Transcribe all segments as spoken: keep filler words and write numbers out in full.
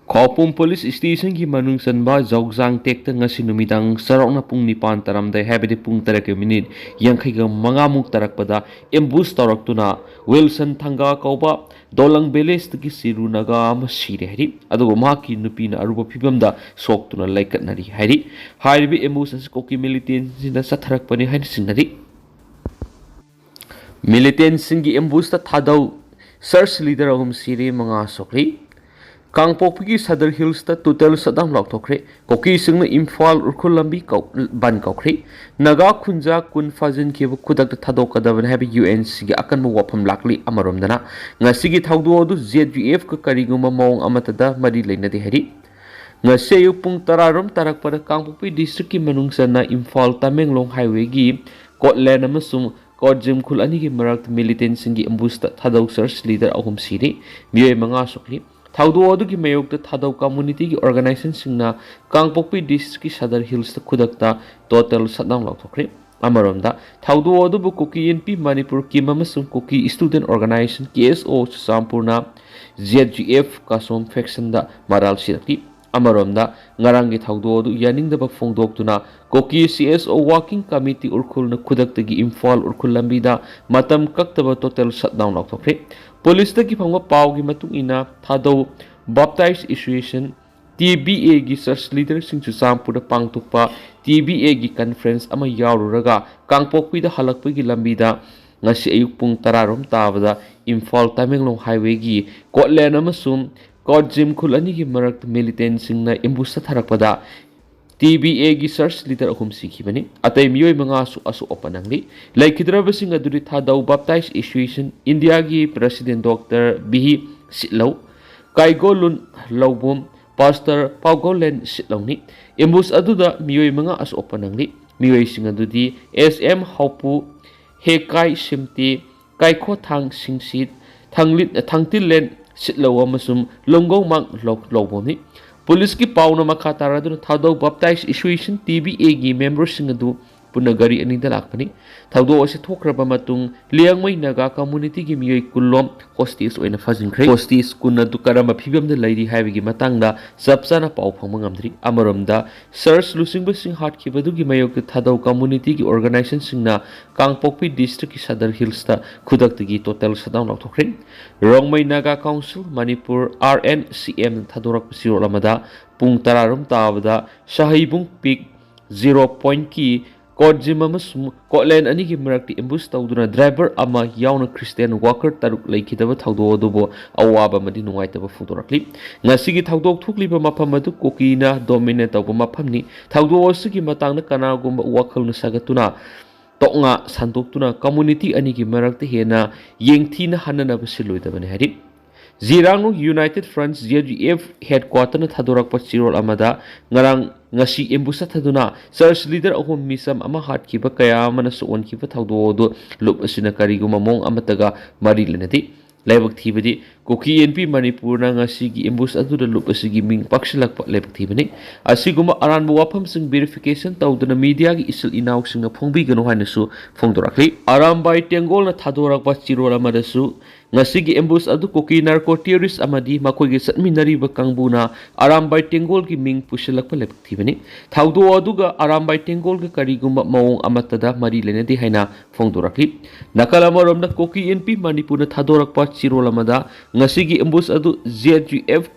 ꯈꯧꯄꯨꯝ police ꯁ꯭ꯇꯦꯁꯟꯒꯤ ꯃꯅꯨꯡ ꯆꯟꯕ ꯖꯧꯖꯥꯡ ꯇꯦꯛꯇ ꯉꯁꯤ ꯅꯨꯃꯤꯗꯥꯡ ꯆꯥꯎꯔꯥꯛꯅ ꯄꯨꯡ ꯅꯤꯄꯥꯟ ꯇꯥꯔꯝꯗꯥꯏ, ꯍꯥꯏꯕꯗꯤ ꯄꯨꯡ ꯇꯔꯦꯠꯀ ꯃꯤꯅꯤꯠ ꯌꯥꯡꯈꯩꯒ ꯃꯉꯥꯃꯨꯛ ꯇꯥꯔꯛꯄꯗ ꯑꯦꯝꯕꯨꯁ ꯇꯧꯔꯛꯇꯨꯅ ꯋꯤꯜꯁꯟ ꯊꯪꯒꯥ ꯀꯧꯕ ꯗꯣꯂꯪ ꯚꯤꯂꯦꯖꯇꯒꯤ ꯆꯤꯔꯨ ꯅꯥꯒꯥ ꯑꯃ ꯁꯤꯔꯦ ꯍꯥꯏꯔꯤ꯫ ꯑꯗꯨꯒ ꯃꯍꯥꯛꯀꯤ ꯅꯨꯄꯤꯅ ꯑꯔꯨꯕ ꯐꯤꯕꯝꯗ ꯁꯣꯛꯇꯨꯅ ꯂꯩꯀꯠꯅꯔꯤ ꯍꯥꯏꯔꯤ꯫ ꯍꯥꯏꯔꯤꯕ ꯑꯦꯝꯕꯨꯁ ꯑꯁꯤ ꯀꯨꯀꯤ ꯃꯤꯂꯤꯇꯦꯟꯁꯤꯡꯅ ꯆꯠꯊꯔꯛꯄꯅꯤ ꯍꯥꯏꯅ ꯆꯤꯡꯅꯔꯤ꯫ ꯃꯤꯂꯤꯇꯦꯟꯁꯤꯡꯒꯤ ꯑꯦꯝꯕꯨꯁꯇ ꯊꯥꯗꯧ ꯆꯔꯆ ꯂꯤꯗꯔ ꯑꯍꯨꯝ ꯁꯤꯔꯦ, ꯃꯉꯥ ꯁꯣꯛꯂꯤ꯫ ꯀꯥꯡꯄꯣꯛꯄꯤꯒꯤ ꯁꯗꯔ ꯍꯤꯜꯁꯇ ꯇꯣꯇꯦꯜ ꯁꯠꯗꯥꯎꯟ ꯂꯥꯎꯊꯣꯛꯈ꯭ꯔꯦ꯫ ꯀꯨꯀꯤꯁꯤꯡꯅ ꯏꯝꯐꯥꯜ ꯎꯈ꯭ꯔꯨꯜ ꯂꯝꯕꯤ ꯀꯧ-, ꯕꯟ ꯀꯧꯈ꯭ꯔꯦ꯫ ꯅꯥꯒꯥ ꯈꯨꯟꯖꯥ ꯀꯨꯟ ꯐꯥꯖꯤꯟꯈꯤꯕ ꯈꯨꯗꯛꯇ ꯊꯥꯗꯣꯛꯀꯗꯕꯅꯤ ꯍꯥꯏꯕ ꯌꯨ ꯑꯦꯟ ꯁꯤꯒꯤ ꯑꯀꯟꯕ ꯋꯥꯐꯝ ꯂꯥꯛꯂꯤ꯫ ꯑꯃꯔꯣꯝꯗꯅ, ꯉꯁꯤꯒꯤ ꯊꯧꯗꯣꯛ ꯑꯗꯨ ꯖꯦ ꯌꯨ ꯑꯦꯐꯀ ꯀꯔꯤꯒꯨꯝꯕ ꯃꯑꯣꯡ ꯑꯃꯠꯇꯗ ꯃꯔꯤ ꯂꯩꯅꯗꯦ ꯍꯥꯏꯔꯤ꯫ ꯉꯁꯤ ꯑꯌꯨꯛ ꯄꯨꯡ ꯇꯔꯥꯔꯣꯝ ꯇꯥꯔꯛꯄꯗ ꯀꯥꯡꯄꯣꯛꯄꯤ ꯗꯤꯁꯇ꯭ꯔꯤꯛꯀꯤ ꯃꯅꯨꯡ ꯆꯟꯅ ꯏꯝꯐꯥꯜ ꯇꯃꯦꯡꯂꯣꯡ ꯍꯥꯏꯋꯦꯒꯤ ꯀꯣꯠꯂꯦꯟ ꯑꯃꯁꯨꯡ ꯀꯣꯠꯖꯤꯝ ꯈꯨꯜ ꯑꯅꯤꯒꯤ ꯃꯔꯛꯇ ꯃꯤꯂꯤꯇꯦꯟꯁꯤꯡꯒꯤ ꯑꯦꯝꯕꯨꯁꯇ ꯊꯥꯗꯧ ꯆꯔꯆ ꯂꯤꯗꯔ ꯑꯍꯨꯝ ꯁꯤꯔꯤ, ꯃꯤꯑꯣꯏ ꯃꯉꯥ ꯁꯣꯛꯂꯤ꯫ ꯊꯧꯗꯣꯛ ꯑꯗꯨꯒꯤ ꯃꯥꯌꯣꯛꯇ ꯊꯥꯗꯧ ꯀꯝꯃꯨꯅꯤꯇꯤꯒꯤ ꯑꯣꯔꯒꯅꯥꯏꯖꯦꯁꯟꯁꯤꯡꯅ ꯀꯥꯡꯄꯣꯛꯄꯤ ꯗꯤꯁꯇ꯭ꯔꯤꯛꯀꯤ ꯁꯗꯔ ꯍꯤꯜꯁꯇ ꯈꯨꯗꯛꯇ ꯇꯣꯇꯦꯜ ꯁꯠꯗꯥꯎꯟ ꯂꯥꯎꯊꯣꯛꯈ꯭ꯔꯦ꯫ ꯑꯃꯔꯣꯝꯗ, ꯊꯧꯗꯣꯛ ꯑꯗꯨꯕꯨ ꯀꯨꯀꯤ ꯏꯟꯄꯤ ꯃꯅꯤꯄꯨꯔ ꯀꯤꯝ ꯑꯃꯁꯨꯡ ꯀꯨꯀꯤ ꯁ꯭ꯇꯨꯗꯦꯟꯠ ꯑꯣꯔꯒꯅꯥꯏꯖꯦꯁꯟ, ꯀꯦ ꯑꯦꯁ ꯑꯣ, ꯆꯨꯔꯆꯥꯟꯄꯨꯔꯅ ꯖꯦ ꯌꯨ ꯑꯦꯐ ꯀꯥꯁꯣꯝ ꯐꯦꯛꯁꯟꯗ ꯃꯔꯥꯜ ꯁꯤꯔꯛꯈꯤ꯫ ꯑꯃꯔꯣꯝꯗ, ꯉꯔꯥꯡꯒꯤ ꯊꯧꯗꯣꯛ ꯑꯗꯨ ꯌꯥꯅꯤꯡꯗꯕ ꯐꯣꯡꯗꯣꯛꯇꯨꯅ ꯀꯨꯀꯤ ꯁꯤ ꯑꯦꯁ ꯑꯣ ꯋꯥꯔꯀꯤꯡ ꯀꯃꯤꯇꯤ ꯎꯈ꯭ꯔꯨꯜꯅ ꯈꯨꯗꯛꯇꯒꯤ ꯏꯝꯐꯥꯜ ꯎꯈ꯭ꯔꯨꯜ ꯂꯝꯕꯤꯗ ꯃꯇꯝ ꯀꯛꯇꯕ ꯇꯣꯇꯦꯜ ꯁꯠꯗꯥꯎꯟ ꯂꯥꯎꯊꯣꯛꯈ꯭ꯔꯦ꯫ ꯄꯨꯂꯤꯁꯇꯒꯤ ꯐꯪꯕ ꯄꯥꯎꯒꯤ ꯃꯇꯨꯡ ꯏꯟꯅ, ꯊꯥꯗꯧ ꯕꯥꯞꯇꯥꯏꯁ ꯑꯦꯁꯣꯁꯤꯌꯦꯁꯟ, ꯇꯤ ꯕꯤ ꯑꯦꯒꯤ ꯆꯔꯆ ꯂꯤꯗꯔꯁꯤꯡ ꯆꯨꯔꯆꯥꯟꯄꯨꯔꯗ ꯄꯥꯡꯊꯣꯛꯄ ꯇꯤ ꯕꯤ ꯑꯦꯒꯤ ꯀꯟꯐꯔꯦꯟꯁ ꯑꯃ ꯌꯥꯎꯔꯨꯔꯒ ꯀꯥꯡꯄꯣꯛꯄꯤꯗ ꯍꯜꯂꯛꯄꯒꯤ ꯂꯝꯕꯤꯗ ꯉꯁꯤ ꯑꯌꯨꯛ ꯄꯨꯡ ꯇꯔꯥꯔꯣꯝ ꯇꯥꯕꯗ ꯏꯝꯐꯥꯜ ꯇꯃꯦꯡꯂꯣꯡ ꯍꯥꯏꯋꯦꯒꯤ ꯀꯣꯠꯂꯦꯟ ꯑꯃꯁꯨꯡ ꯀꯣꯠꯖꯤꯝ ꯈꯨꯜ ꯑꯅꯤꯒꯤ ꯃꯔꯛꯇ ꯃꯤꯂꯤꯇꯦꯟꯁꯤꯡꯅ ꯑꯦꯝꯕꯨꯁ ꯊꯥꯔꯛꯄꯗ ꯇꯤ ꯕꯤ ꯑꯦꯒꯤ ꯆꯔꯆ ꯂꯤꯗꯔ ꯑꯍꯨꯝ ꯁꯤꯈꯤꯕꯅꯤ꯫ ꯑꯇꯩ ꯃꯤꯑꯣꯏ ꯃꯉꯥꯁꯨ ꯑꯁꯣꯛ ꯑꯄꯟ ꯅꯪꯂꯤ꯫ ꯂꯩꯈꯤꯗ꯭ꯔꯕꯁꯤꯡ ꯑꯗꯨꯗꯤ ꯊꯥꯗꯧ ꯕꯥꯞꯇꯥꯏꯁ ꯑꯦꯁꯣꯁꯤꯌꯦꯁꯟ ꯏꯟꯗꯤꯌꯥꯒꯤ president doctor B Sitlou, Kaigolun Loubum, pastor Paogolen ꯁꯤꯠꯂꯧꯅꯤ꯫ ꯑꯦꯝꯕꯨꯁ ꯑꯗꯨꯗ ꯃꯤꯑꯣꯏ ꯃꯉꯥ ꯑꯁꯣꯛ ꯑꯄꯟ ꯅꯪꯂꯤ꯫ ꯃꯤꯑꯣꯏꯁꯤꯡ ꯑꯗꯨꯗꯤ ꯑꯦꯁ ꯑꯦꯝ ꯍꯥꯎꯄꯨ, ꯍꯦꯀꯥꯏ ꯁꯤꯝꯇꯤ, ꯀꯥꯏꯈꯣꯊꯥꯡ ꯁꯤꯡꯁꯤꯠ, ꯊꯥꯡꯂꯤꯠ-, ꯊꯥꯡꯇꯤꯜꯂꯦꯟ ꯁꯤꯠꯂꯧ ꯑꯃꯁꯨꯡ ꯂꯣꯡꯒꯧꯃꯥꯡ ꯂꯧ-, ꯂꯧꯕꯝꯅꯤ꯫ ꯄꯨꯂꯤꯁꯀꯤ ꯄꯥꯎꯅ ꯃꯈꯥ ꯇꯥꯔꯗꯨꯅ ꯊꯥꯗꯧ ꯕꯥꯞꯇꯥꯏꯁ ꯑꯦꯁꯣꯁꯤꯌꯦꯁꯟ ꯇꯤ ꯕꯤ ꯑꯦꯒꯤ ꯃꯦꯝꯕꯔꯁꯤꯡ ꯑꯗꯨ ꯄꯨꯟꯅ ꯒꯥꯔꯤ ꯑꯅꯤꯗ ꯂꯥꯛꯄꯅꯤ꯫ ꯊꯧꯗꯣꯛ ꯑꯁꯤ ꯊꯣꯛꯈ꯭ꯔꯕ ꯃꯇꯨꯡ ꯂꯤꯌꯥꯡꯃꯩ ꯅꯥꯒꯥ ꯀꯝꯃꯨꯅꯤꯇꯤꯒꯤ ꯃꯤꯑꯣꯏ ꯀꯨꯟꯂꯣꯝ ꯍꯣꯁꯇꯦꯖ ꯑꯣꯏꯅ ꯐꯥꯖꯤꯟꯈ꯭ꯔꯦ꯫ ꯍꯣꯁꯇꯦꯖ ꯀꯨꯟ ꯑꯗꯨ ꯀꯔꯝꯕ ꯐꯤꯕꯝꯗ ꯂꯩꯔꯤ ꯍꯥꯏꯕꯒꯤ ꯃꯇꯥꯡꯗ ꯆꯞ ꯆꯥꯅ ꯄꯥꯎ ꯐꯪꯕ ꯉꯝꯗ꯭ꯔꯤ꯫ ꯑꯃꯔꯣꯝꯗ ꯆꯔꯆ ꯂꯨꯆꯤꯡꯕꯁꯤꯡ ꯍꯥꯠꯈꯤꯕꯗꯨꯒꯤ ꯃꯥꯌꯣꯛꯇ ꯊꯥꯗꯧ ꯀꯝꯃꯨꯅꯤꯇꯤꯒꯤ ꯑꯣꯔꯒꯅꯥꯏꯖꯦꯁꯟꯁꯤꯡꯅ ꯀꯥꯡꯄꯣꯛꯄꯤ ꯗꯤꯁꯇ꯭ꯔꯤꯛꯀꯤ ꯁꯗꯔ ꯍꯤꯜꯁꯇ ꯈꯨꯗꯛꯇꯒꯤ ꯇꯣꯇꯦꯜ ꯁꯠꯗꯥꯎꯟ ꯂꯥꯎꯊꯣꯛꯈ꯭ꯔꯦ꯫ ꯔꯣꯡꯃꯩ ꯅꯥꯒꯥ ꯀꯥꯎꯟꯁꯤꯜ ꯃꯅꯤꯄꯨꯔ, RNCM, ꯊꯥꯗꯣꯔꯛꯄ ꯆꯦꯔꯣꯜ ꯑꯃꯗ ꯄꯨꯡ ꯇꯔꯥꯔꯣꯝ ꯇꯥꯕꯗ ꯁꯍꯩꯕꯨꯡ ꯄꯤꯛ ꯖꯤꯔꯣ ꯄꯣꯏꯟꯠꯀꯤ ꯀꯣꯠꯖꯤꯝ ꯑꯃꯁꯨꯡ ꯀꯣꯠꯂꯦꯟ ꯑꯅꯤꯒꯤ ꯃꯔꯛꯇ ꯑꯦꯝꯕꯨꯁ ꯇꯧꯗꯨꯅ ꯗ꯭ꯔꯥꯏꯚꯔ ꯑꯃ ꯌꯥꯎꯅ ꯈ꯭ꯔꯤꯁꯇꯤꯌꯥꯟ ꯋꯥꯀꯔ ꯇꯔꯨꯛ ꯂꯩꯈꯤꯗꯕ ꯊꯧꯗꯣꯛ ꯑꯗꯨꯕꯨ ꯑꯋꯥꯕ ꯑꯃꯗꯤ ꯅꯨꯡꯉꯥꯏꯇꯕ ꯐꯣꯡꯗꯣꯔꯛꯂꯤ꯫ ꯉꯁꯤꯒꯤ ꯊꯧꯗꯣꯛ ꯊꯣꯛꯂꯤꯕ ꯃꯐꯝ ꯑꯗꯨ ꯀꯨꯀꯤꯅ ꯗꯣꯃꯤꯅꯦꯠ ꯇꯧꯕ ꯃꯐꯝꯅꯤ꯫ ꯊꯧꯗꯣꯛ ꯑꯁꯤꯒꯤ ꯃꯇꯥꯡꯗ ꯀꯅꯥꯒꯨꯝꯕ ꯋꯥꯈꯜꯅ ꯁꯥꯒꯠꯇꯨꯅ ꯇꯣꯛꯅ ꯁꯟꯗꯣꯛꯇꯨꯅ ꯀꯝꯃꯨꯅꯤꯇꯤ ꯑꯅꯤꯒꯤ ꯃꯔꯛꯇ ꯍꯦꯟꯅ ꯌꯦꯡꯊꯤꯅ ꯍꯟꯅꯅꯕ ꯁꯤꯜꯂꯣꯏꯗꯕꯅꯤ ꯍꯥꯏꯔꯤ꯫ ꯖꯤꯔꯥꯡꯅꯨ ꯌꯨꯅꯥꯏꯇꯦꯗ ꯐ꯭ꯔꯟꯠ, JUF, ꯍꯦꯗꯀ꯭ꯋꯥꯇꯔꯅ ꯊꯥꯗꯣꯔꯛꯄ ꯆꯦꯔꯣꯜ ꯑꯃꯗ ꯉꯔꯥꯡ ꯉꯁꯤ ꯑꯦꯝꯕꯨꯁ ꯆꯠꯊꯗꯨꯅ ꯆꯔꯆ ꯂꯤꯗꯔ ꯑꯍꯨꯝ ꯃꯤꯆꯝ ꯑꯃ ꯍꯥꯠꯈꯤꯕ ꯀꯌꯥ ꯑꯃꯅ ꯁꯣꯛꯍꯟꯈꯤꯕ ꯊꯧꯗꯣꯛ ꯑꯗꯨ ꯂꯨꯞ ꯑꯁꯤꯅ ꯀꯔꯤꯒꯨꯝꯕ ꯃꯑꯣꯡ ꯑꯃꯠꯇꯒ ꯃꯔꯤ ꯂꯩꯅꯗꯦ꯫ ꯂꯥꯏꯕꯛ ꯊꯤꯕꯗꯤ ꯀꯨꯀꯤ ꯑꯦꯟ ꯄꯤ ꯃꯅꯤꯄꯨꯔꯅ ꯉꯁꯤꯒꯤ ꯑꯦꯝꯕꯨꯁ ꯑꯗꯨꯗ ꯂꯨꯞ ꯑꯁꯤꯒꯤ ꯃꯤꯡ ꯄꯛꯁꯤꯜꯂꯛꯄ ꯂꯥꯏꯕꯛ ꯊꯤꯕꯅꯤ꯫ ꯑꯁꯤꯒꯨꯝꯕ ꯑꯔꯥꯟꯕ ꯋꯥꯐꯝꯁꯤꯡ ꯚꯦꯔꯤꯐꯤꯀꯦꯁꯟ ꯇꯧꯗꯨꯅ ꯃꯤꯗꯤꯌꯥꯒꯤ ꯏꯆꯤꯜ ꯏꯅꯥꯎꯁꯤꯡꯅ ꯐꯣꯡꯕꯤꯒꯅꯨ ꯍꯥꯏꯅꯁꯨ ꯐꯣꯡꯗꯣꯔꯛꯂꯤ꯫ ꯑꯔꯥꯝꯕꯥꯏ ꯇꯦꯡꯒꯣꯜꯅ ꯊꯥꯗꯣꯔꯛꯄ ꯆꯦꯔꯣꯜ ꯑꯃꯗꯁꯨ ꯉꯁꯤꯒꯤ ꯑꯦꯝꯕꯨꯁ ꯑꯗꯨ ꯀꯨꯀꯤ ꯅꯥꯔꯀꯣ ꯇꯦꯔꯣꯔꯤꯁ ꯑꯃꯗꯤ ꯃꯈꯣꯏꯒ ꯆꯠꯃꯤꯟꯅꯔꯤꯕ ꯀꯥꯡꯕꯨꯅ ꯑꯔꯥꯝꯕꯥꯏ ꯇꯦꯡꯒꯣꯜꯒꯤ ꯃꯤꯡ ꯄꯨꯁꯤꯜꯂꯛꯄ ꯂꯥꯏꯕꯛ ꯊꯤꯕꯅꯤ꯫ ꯊꯧꯗꯣꯛ ꯑꯗꯨꯒ ꯑꯔꯥꯝꯕꯥꯏ ꯇꯦꯡꯒꯣꯜꯒ ꯀꯔꯤꯒꯨꯝꯕ ꯃꯑꯣꯡ ꯑꯃꯠꯇꯗ ꯃꯔꯤ ꯂꯩꯅꯗꯦ ꯍꯥꯏꯅ ꯐꯣꯡꯗꯣꯔꯛꯂꯤ꯫ ꯅꯥꯀꯜ ꯑꯃꯔꯣꯝꯗ ꯀꯨꯀꯤ ꯑꯦꯟ ꯄꯤ ꯃꯅꯤꯄꯨꯔꯅ ꯊꯥꯗꯣꯔꯛꯄ ꯆꯦꯔꯣꯜ ꯑꯃꯗ ꯉꯁꯤꯒꯤ ꯑꯦꯝꯕꯨꯁ ꯑꯗꯨ JUF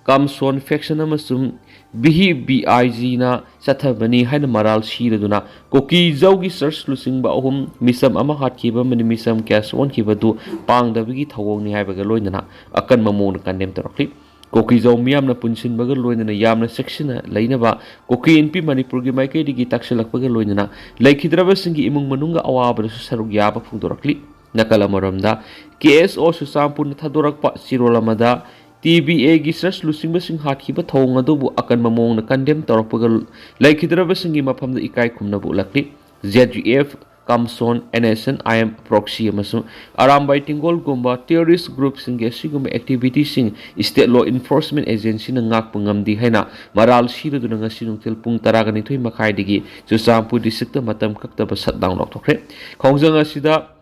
ꯀꯥꯝꯁꯣꯟ ꯐꯦꯛꯁꯟ ꯑꯃꯁꯨꯡ ꯚꯤꯍꯤ ꯕꯤ ꯑꯥꯏ ꯖꯤꯅ ꯆꯠꯊꯕꯅꯤ ꯍꯥꯏꯅ ꯃꯔꯥꯜ ꯁꯤꯔꯗꯨꯅ ꯀꯨꯀꯤꯖꯧꯒꯤ ꯆꯔꯆ ꯂꯨꯆꯤꯡꯕ ꯑꯍꯨꯝ ꯃꯤꯆꯝ ꯑꯃ ꯍꯥꯠꯈꯤꯕ ꯑꯃꯗꯤ ꯃꯤꯆꯝ ꯀꯌꯥ ꯁꯣꯛꯍꯟꯈꯤꯕ ꯑꯗꯨ ꯄꯥꯡꯗꯕꯒꯤ ꯊꯧꯑꯣꯡꯅꯤ ꯍꯥꯏꯕꯒ ꯂꯣꯏꯅꯅ ꯑꯀꯟꯕ ꯃꯑꯣꯡꯗ ꯀꯟꯗꯦꯝ ꯇꯧꯔꯛꯂꯤ꯫ ꯀꯨꯀꯤꯖꯧ ꯃꯤꯌꯥꯝꯅ ꯄꯨꯟꯁꯤꯟꯕꯒ ꯂꯣꯏꯅꯅ ꯌꯥꯝꯅ ꯆꯦꯛꯁꯤꯟꯅ ꯂꯩꯅꯕ ꯀꯨꯀꯤ ꯑꯦꯟ ꯄꯤ ꯃꯅꯤꯄꯨꯔꯒꯤ ꯃꯥꯏꯀꯩꯗꯒꯤ ꯇꯥꯛꯁꯤꯜꯂꯛꯄꯒ ꯂꯣꯏꯅꯅ ꯂꯩꯈꯤꯗ꯭ꯔꯕꯁꯤꯡꯒꯤ ꯏꯃꯨꯡ ꯃꯅꯨꯡꯒ ꯑꯋꯥꯕꯗꯁꯨ ꯁꯔꯨꯛ ꯌꯥꯕ ꯐꯣꯡꯗꯣꯔꯛꯂꯤ꯫ ꯅꯥꯀꯜ ꯑꯃꯔꯣꯝꯗ KSO ꯆꯨꯔꯆꯥꯟꯄꯨꯔꯅ ꯊꯥꯗꯣꯔꯛꯄ ꯆꯦꯔꯣꯜ ꯑꯃꯗ TBAꯒꯤ ꯆꯔꯆ ꯂꯨꯆꯤꯡꯕꯁꯤꯡ ꯍꯥꯠꯈꯤꯕ ꯊꯧꯑꯣꯡ ꯑꯗꯨꯕꯨ ꯑꯀꯟꯕ ꯃꯑꯣꯡꯗ ꯀꯟꯗꯦꯝ ꯇꯧꯔꯛꯄꯒ ꯂꯩꯈꯤꯗ꯭ꯔꯕꯁꯤꯡꯒꯤ ꯃꯐꯝꯗ ꯏꯀꯥꯏ ꯈꯨꯝꯅꯕ ꯎꯠꯂꯛꯂꯤ꯫ JUF Kamson, N S N I M proxy ꯑꯃꯁꯨꯡ ꯑꯔꯥꯝꯕꯥꯏ ꯇꯦꯡꯒꯣꯜꯒꯨꯝꯕ terrorist groupꯁꯤꯡꯒꯤ ꯑꯁꯤꯒꯨꯝꯕ activityꯁꯤꯡ state law enforcement agencyꯅ ꯉꯥꯛꯄ ꯉꯝꯗꯦ ꯍꯥꯏꯅ ꯃꯔꯥꯜ ꯁꯤꯔꯗꯨꯅ ꯉꯁꯤ ꯅꯨꯡꯊꯤꯜ ꯄꯨꯡ ꯇꯔꯥꯒ ꯅꯤꯊꯣꯏ ꯃꯈꯥꯏꯗꯒꯤ ꯆꯨꯔꯆꯥꯟꯄꯨꯔ districtꯇ ꯃꯇꯝ ꯀꯛꯇꯕ shutdown ꯂꯥꯎꯊꯣꯛꯈ꯭ꯔꯦ꯫ ꯈꯣꯡꯖꯪ ꯑꯁꯤꯗ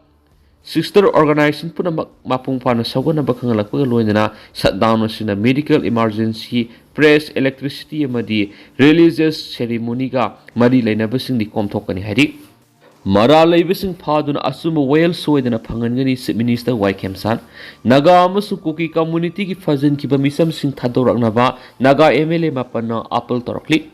sister organization ꯄꯨꯝꯅꯃꯛ ꯃꯄꯨꯡ ꯐꯥꯅ ꯁꯧꯒꯠꯅꯕ ꯈꯪꯍꯜꯂꯛꯄꯒ ꯂꯣꯏꯅꯅ shutdown ꯑꯁꯤꯅ medical emergency, press, electricity ꯑꯃꯗꯤ religious ceremonyꯒ ꯃꯔꯤ ꯂꯩꯅꯕꯁꯤꯡꯗꯤ ꯀꯣꯝꯊꯣꯛꯀꯅꯤ ꯍꯥꯏꯔꯤ꯫ ꯃꯔꯥꯜ ꯂꯩꯕꯁꯤꯡ ꯐꯥꯗꯨꯅ ꯑꯆꯨꯝꯕ ꯋꯥꯌꯦꯜ ꯁꯣꯏꯗꯅ ꯐꯪꯍꯟꯒꯅꯤ, Chief Minister ꯋꯥꯏ ꯈꯦꯝꯁꯥꯟ꯫ ꯅꯥꯒꯥ ꯑꯃꯁꯨꯡ ꯀꯨꯀꯤ communityꯒꯤ ꯐꯥꯖꯤꯟꯈꯤꯕ ꯃꯤꯆꯝꯁꯤꯡ ꯊꯥꯗꯣꯔꯛꯅꯕ Naga M L A ꯃꯥꯄꯟꯅ appeal ꯇꯧꯔꯛꯂꯤ꯫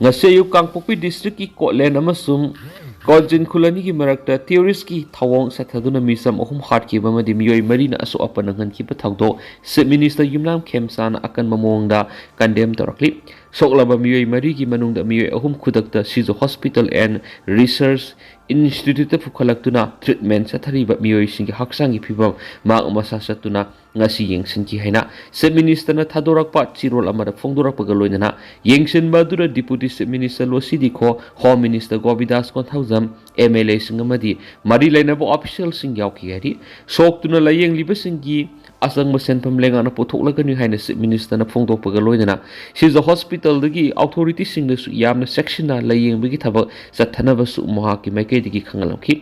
ꯉꯁꯤ ꯑꯌꯨꯛ ꯀꯥꯡꯄꯣꯛꯄꯤ districtꯀꯤ ꯀꯣꯠꯂꯦꯟ ꯑꯃꯁꯨꯡ ꯀꯣꯟꯖꯤꯟ ꯈꯨꯜ ꯑꯅꯤꯒꯤ ꯃꯔꯛꯇ terroristꯀꯤ ꯊꯧꯑꯣꯡ ꯆꯠꯊꯗꯨꯅ ꯃꯤꯆꯝ ꯑꯍꯨꯝ ꯍꯥꯠꯈꯤꯕ ꯑꯃꯗꯤ ꯃꯤꯑꯣꯏ ꯃꯔꯤꯅ ꯑꯁꯣꯛ ꯑꯄꯟ ꯅꯪꯍꯟꯈꯤꯕ ꯊꯧꯗꯣꯛ Chief Minister ꯌꯨꯝꯅꯥꯝ ꯈꯦꯝꯁꯥꯟꯅ ꯑꯀꯟꯕ ꯃꯑꯣꯡꯗ condemn ꯇꯧꯔꯛꯂꯤ꯫ ꯁꯣꯛꯂꯕ ꯃꯤꯑꯣꯏ ꯃꯔꯤꯒꯤ ꯃꯅꯨꯡꯗ ꯃꯤꯑꯣꯏ ꯑꯍꯨꯝ ꯈꯨꯗꯛꯇ ꯁꯤꯖꯣ Hospital and Research Instituteꯇ ꯄꯨꯈꯠꯂꯛꯇꯨꯅ treatment ꯆꯠꯊꯔꯤꯕ ꯃꯤꯑꯣꯏꯁꯤꯡꯒꯤ ꯍꯛꯆꯥꯡꯒꯤ ꯐꯤꯕꯝ ꯃꯍꯥꯛ ꯃꯁꯥ ꯆꯠꯇꯨꯅ ꯉꯁꯤ ꯌꯦꯡꯁꯤꯟꯈꯤ ꯍꯥꯏꯅ Chief Ministerꯅ ꯊꯥꯗꯣꯔꯛꯄ ꯆꯦꯔꯣꯜ ꯑꯃꯗ ꯐꯣꯡꯗꯣꯔꯛꯄꯒ ꯂꯣꯏꯅꯅ ꯌꯦꯡꯁꯤꯟꯕ ꯑꯗꯨꯗ Deputy Chief Minister ꯂꯣꯁꯤ ꯗꯤꯈꯣ, Home Minister ꯒꯣꯕꯤꯗꯥꯁ Konthoujam, M L Aꯁꯤꯡ ꯑꯃꯗꯤ ꯃꯔꯤ ꯂꯩꯅꯕ officialꯁꯤꯡ ꯌꯥꯎꯈꯤ ꯍꯥꯏꯔꯤ꯫ ꯁꯣꯛꯇꯨꯅ ꯂꯥꯏꯌꯦꯡꯂꯤꯕꯁꯤꯡꯒꯤ ꯑꯆꯪꯕ ꯁꯦꯟꯐꯝ ꯂꯩꯉꯥꯛꯅ ꯄꯨꯊꯣꯛꯂꯒꯅꯤ ꯍꯥꯏꯅ Chief Ministerꯅ ꯐꯣꯡꯗꯣꯛꯄꯒ ꯂꯣꯏꯅꯅ ꯁꯤꯖ Hospitalꯗꯒꯤ authorityꯁꯤꯡꯅꯁꯨ ꯌꯥꯝꯅ ꯆꯦꯛꯁꯤꯟꯅ ꯂꯥꯏꯌꯦꯡꯕꯒꯤ ꯊꯕꯛ ꯆꯠꯊꯅꯕꯁꯨ ꯃꯍꯥꯛꯀꯤ ꯃꯥꯏꯀꯩꯗꯒꯤ ꯈꯪꯍꯜꯂꯝꯈꯤ꯫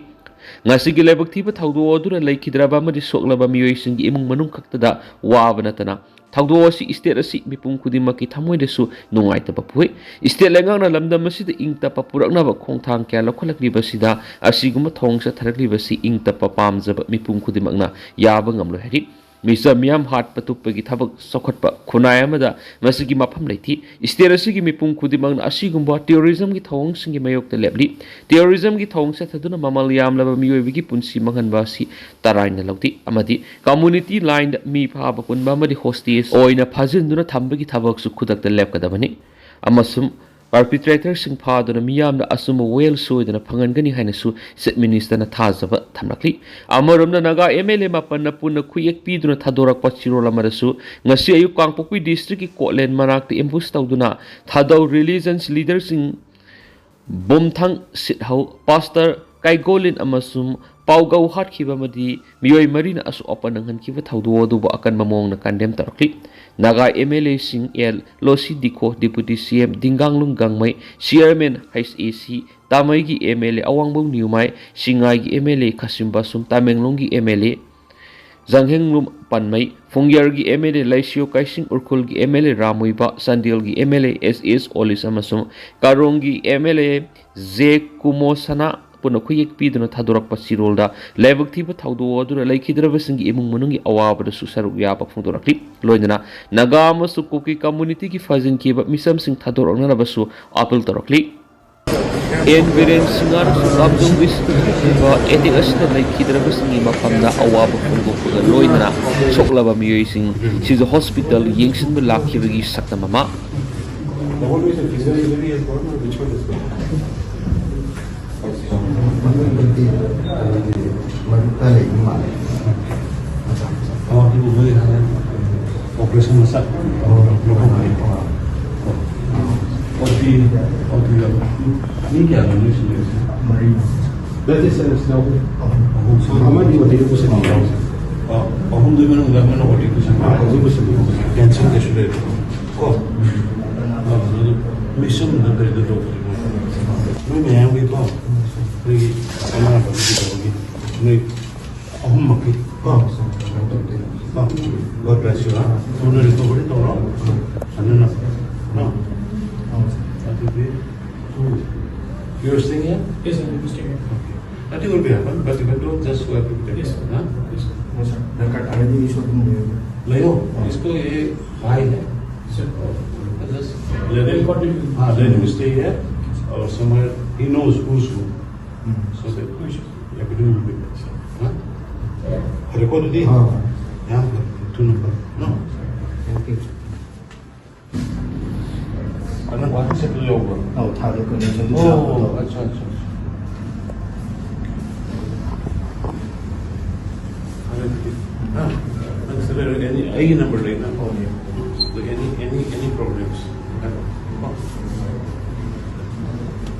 ꯉꯁꯤꯒꯤ ꯂꯥꯏꯕꯛ ꯊꯤꯕ ꯊꯧꯗꯣꯛ ꯑꯗꯨꯅ ꯂꯩꯈꯤꯗ꯭ꯔꯕ ꯑꯃꯗꯤ ꯁꯣꯛꯂꯕ ꯃꯤꯑꯣꯏꯁꯤꯡꯒꯤ ꯏꯃꯨꯡ ꯃꯅꯨꯡ ꯈꯛꯇꯗ ꯋꯥꯕ ꯅꯠꯇꯅ ꯊꯧꯗꯣꯛ ꯑꯁꯤ state ꯑꯁꯤ ꯃꯤꯄꯨꯝ ꯈꯨꯗꯤꯡꯃꯛꯀꯤ ꯊꯃꯣꯏꯗꯁꯨ ꯅꯨꯡꯉꯥꯏꯇꯕ ꯄꯣꯛꯏ꯫ State ꯂꯩꯉꯥꯛꯅ ꯂꯝꯗꯝ ꯑꯁꯤꯗ ꯏꯪ ꯇꯞꯄ ꯄꯨꯔꯛꯅꯕ ꯈꯣꯡꯊꯥꯡ ꯀꯌꯥ ꯂꯧꯈꯠꯂꯛꯂꯤꯕꯁꯤꯗ ꯑꯁꯤꯒꯨꯝꯕ ꯊꯧꯑꯣꯡ ꯆꯠꯊꯔꯛꯂꯤꯕꯁꯤ ꯏꯪ ꯇꯞꯄ ꯄꯥꯝꯖꯕ ꯃꯤꯄꯨꯝ ꯈꯨꯗꯤꯡꯃꯛꯅ ꯌꯥꯕ ꯉꯝꯂꯣꯏ ꯍꯥꯏꯔꯤ꯫ ꯃꯤꯆꯝ ꯃꯤꯌꯥꯝ ꯍꯥꯠꯄ ꯇꯨꯞꯄꯒꯤ ꯊꯕꯛ ꯆꯥꯎꯈꯠꯄ ꯈꯨꯟꯅꯥꯏ ꯑꯃꯗ ꯃꯁꯤꯒꯤ ꯃꯐꯝ ꯂꯩꯇꯦ꯫ State ꯑꯁꯤꯒꯤ ꯃꯤꯄꯨꯝ ꯈꯨꯗꯤꯡꯃꯛꯅ ꯑꯁꯤꯒꯨꯝꯕ terrorismꯒꯤ ꯊꯧꯑꯣꯡꯁꯤꯡꯒꯤ ꯃꯥꯌꯣꯛꯇ ꯂꯦꯞꯂꯤ꯫ Terrorismꯒꯤ ꯊꯧꯑꯣꯡ ꯆꯠꯊꯗꯨꯅ ꯃꯃꯜ ꯌꯥꯝꯂꯕ ꯃꯤꯑꯣꯏꯕꯒꯤ ꯄꯨꯟꯁꯤ ꯃꯥꯡꯍꯟꯕ ꯑꯁꯤ ꯇꯔꯥꯏꯅ ꯂꯧꯗꯦ ꯑꯃꯗꯤ community lineꯗ ꯃꯤ ꯐꯥꯕ ꯄꯨꯟꯕ ꯑꯃꯗꯤ hostage ꯑꯣꯏꯅ ꯐꯥꯖꯤꯟꯗꯨꯅ ꯊꯝꯕꯒꯤ ꯊꯕꯛꯁꯨ ꯈꯨꯗꯛꯇ ꯂꯦꯞꯀꯗꯕꯅꯤ ꯑꯃꯁꯨꯡ perpetratorꯁꯤꯡ ꯐꯥꯗꯨꯅ ꯃꯤꯌꯥꯝꯅ ꯑꯆꯨꯝꯕ ꯋꯥꯌꯦꯜ ꯁꯣꯏꯗꯅ ꯐꯪꯍꯟꯒꯅꯤ ꯍꯥꯏꯅꯁꯨ Chief Ministerꯅ ꯊꯥꯖꯕ ꯊꯝꯂꯛꯂꯤ꯫ ꯑꯃꯔꯣꯝꯗ ꯅꯥꯒꯥ M L A ꯃꯥꯄꯟꯅ ꯄꯨꯟꯅ ꯈꯨꯌꯦꯛ ꯄꯤꯗꯨꯅ ꯊꯥꯗꯣꯔꯛꯄ ꯆꯦꯔꯣꯜ ꯑꯃꯗꯁꯨ ꯉꯁꯤ ꯑꯌꯨꯛ ꯀꯥꯡꯄꯣꯛꯄꯤ districtꯀꯤ ꯀꯣꯠꯂꯦꯟ ꯃꯅꯥꯛꯇ ambush ꯇꯧꯗꯨꯅ ꯊꯥꯗꯧ religious leaderꯁꯤꯡ ꯕꯨꯝꯊꯪ ꯁꯤꯠꯍꯧ, Pastor ꯀꯥꯏꯒꯣꯂꯤꯟ ꯑꯃꯁꯨꯡ ꯄꯥꯎꯒꯧ ꯍꯥꯠꯈꯤꯕ ꯑꯃꯗꯤ ꯃꯤꯑꯣꯏ ꯃꯔꯤꯅ ꯑꯁꯣꯛ ꯑꯄꯟ ꯅꯪꯍꯟꯈꯤꯕ ꯊꯧꯗꯣꯛ ꯑꯗꯨꯕꯨ ꯑꯀꯟꯕ ꯃꯑꯣꯡꯗ ꯀꯟꯗꯦꯝ ꯇꯧꯔꯛꯂꯤ꯫ ꯅꯥꯒꯥ ꯑꯦꯝ ꯑꯦꯜ ꯑꯦꯁꯤꯡ L Losii Dikho, deputy C M Dinganglung Gangmei, chairman H A C ꯇꯥꯃꯩꯒꯤ M L A Awangbow Newmai, ꯁꯤꯡꯉꯥꯏꯒꯤ M L A Khashim Vashum, ꯇꯥꯃꯦꯡꯂꯣꯡꯒꯤ M L A Janghemlung Panmei, ꯐꯨꯡꯌꯔꯒꯤ M L A Leishiyo Keishing, ꯎꯈ꯭ꯔꯨꯜꯒꯤ M L A Ram Muivah, ꯆꯥꯟꯗꯦꯜꯒꯤ M L A S S Olish ꯑꯃꯁꯨꯡ ꯀꯥꯔꯣꯡꯒꯤ ꯑꯦꯝ ꯑꯦꯜ ꯑꯦ ꯖꯦ ꯀꯨꯃꯣꯁꯅꯥ ꯄꯨꯟꯅ ꯈꯨꯌꯦꯛ ꯄꯤꯗꯨꯅ ꯊꯥꯗꯣꯔꯛꯄ ꯆꯤꯔꯣꯜꯗ ꯂꯥꯏꯕꯛ ꯊꯤꯕ ꯊꯧꯗꯣꯛ ꯑꯗꯨꯅ ꯂꯩꯈꯤꯗ꯭ꯔꯕꯁꯤꯡꯒꯤ ꯏꯃꯨꯡ ꯃꯅꯨꯡꯒꯤ ꯑꯋꯥꯕꯗꯁꯨ ꯁꯔꯨꯛ ꯌꯥꯕ ꯐꯣꯡꯗꯣꯔꯛꯂꯤ꯫ ꯂꯣꯏꯅꯅ ꯅꯥꯒꯥ ꯑꯃꯁꯨꯡ ꯀꯨꯀꯤ ꯀꯝꯃꯨꯅꯤꯇꯤꯒꯤ ꯐꯥꯖꯤꯟꯈꯤꯕ ꯃꯤꯆꯝꯁꯤꯡ ꯊꯥꯗꯣꯔꯛꯅꯅꯕꯁꯨ ꯑꯥꯄꯤꯜ ꯇꯧꯔꯛꯂꯤ꯫ ꯑꯦꯟ ꯕꯤꯔꯦꯟ ꯁꯤꯡꯍ ꯀꯥꯝꯖꯣꯡ ꯗꯤꯁꯇ꯭ꯔꯤꯛꯇ ꯊꯣꯛꯈꯤꯕ ꯑꯦꯇꯦꯛ ꯑꯁꯤꯗ ꯂꯩꯈꯤꯗ꯭ꯔꯕꯁꯤꯡꯒꯤ ꯃꯐꯝꯗ ꯑꯋꯥꯕ ꯐꯣꯡꯗꯣꯛꯄꯒ ꯂꯣꯏꯅꯅ ꯁꯣꯛꯂꯕ ꯃꯤꯑꯣꯏꯁꯤꯡ ꯁꯤꯖ ꯍꯣꯁꯄꯤꯇꯥꯜ ꯌꯦꯡꯁꯤꯟꯕ ꯂꯥꯛꯈꯤꯕꯒꯤ ꯁꯛꯇꯝ ꯑꯃ꯫ ꯃꯔꯛꯇ ꯂꯩꯕ ꯃꯥꯜꯂꯦ꯫ ꯑꯣ, ꯑꯗꯨꯒꯨꯝꯕꯗꯤ ꯍꯥꯟꯅ ꯑꯣꯄꯔꯦꯁꯟ ꯃꯆꯥ ꯂꯧꯍꯧꯕꯅꯤ꯫ ꯑꯣ ꯇꯤ, ꯑꯣ ꯇꯤ ꯃꯤ ꯀꯌꯥꯅꯣ ꯅꯣꯏ ꯁꯤꯟꯅꯔꯤꯁꯦ? ꯃꯔꯤ꯫ ꯅꯠꯇꯦ ꯁꯥꯔ, ꯁꯤꯗ ꯑꯍꯨꯝ꯫ ꯑꯍꯨꯝ꯫ ꯑꯃꯗꯤ ꯑꯣ ꯇꯤꯗ ꯄꯨꯁꯤꯟꯕꯤꯔꯣ꯫ ꯑ, ꯑꯍꯨꯝꯗꯨꯒꯤ ꯃꯅꯨꯡꯗ ꯑꯃꯅ ꯑꯣ ꯇꯤ ꯄꯨꯁꯤꯟꯕꯤꯔꯣ꯫ ꯑꯥ, ꯍꯧꯖꯤꯛ ꯄꯨꯁꯤꯟꯕꯤꯔꯣ꯫ ꯀꯦꯟꯁꯔ ꯀꯩꯁꯨ ꯂꯩꯔꯣꯏ꯫ ꯀꯣ? ꯑ, ꯑꯗꯨ ꯃꯤꯁꯟꯗ ꯀꯔꯤꯗ ꯇꯧꯕꯅꯣ? ꯅꯣꯏ ꯃꯌꯥꯝꯒꯤꯀꯣ, ꯑꯩꯈꯣꯏꯒꯤ ꯑꯅꯥꯕꯒꯤ ꯀꯩꯗꯧꯕꯒꯤ ꯅꯣꯏ ꯑꯍꯨꯝꯃꯛꯀꯤ ꯀꯣ? ꯀꯣ? God bless you, ꯍꯥ? ꯊꯨꯅ ꯔꯤꯀꯣꯚꯔꯤ ꯇꯧꯔꯣ꯫ ꯑꯗꯨꯅ, ꯀꯣ? ꯑꯗꯨꯗꯤ, you're staying here? Yes, sir, I'm staying here. Okay. Nothing will be happen, but you can do just work with them, yes, sir, huh? Yes, sir. No, sir. ꯗꯔꯀꯥꯔ ꯇꯥꯔꯗꯤ ꯑꯩꯁꯨ ꯑꯗꯨꯝ ꯂꯩꯔꯒꯦ꯫ ꯂꯩꯌꯣ꯫ ꯑꯥ꯫ इसको ये भाई है। Sir. Just let him, हाँ, let him stay here. और somewhere he knows who's who. Um. So that everything will be better. हाँ? ꯐꯔꯦꯀꯣ ꯑꯗꯨꯗꯤ? ꯑꯥ꯫ ꯌꯥꯝ ꯐꯔꯦ꯫ ꯊꯨꯅ ꯐꯔꯦ꯫ No? Thank you. ꯑꯗꯨ ꯋꯥꯍꯟꯁꯦ ꯂꯧꯕ꯭ꯔꯣ? ꯑꯧ, ꯊꯥꯗꯣꯛꯀꯅꯤ꯫ ꯑꯣ, ꯑꯠꯆꯥ, ꯑꯠꯆꯥ, ꯑꯠꯆꯥ꯫ ꯐꯔꯦ ꯑꯗꯨꯗꯤ꯫ ꯍꯥ? ꯅꯪ ꯁꯤꯗ ꯑꯦꯅꯤ, ꯑꯩꯒꯤ ꯅꯝꯕꯔ ꯂꯩꯅ? ꯑꯧ, ꯂꯩ꯫ ꯑꯗꯨ ꯑꯦꯅꯤ, ꯑꯦꯅꯤ, ꯑꯦꯅꯤ ꯄ꯭ꯔꯣꯕ꯭ꯂꯦꯝꯁ ꯍꯥꯏꯔꯣ꯫ ꯀꯣ?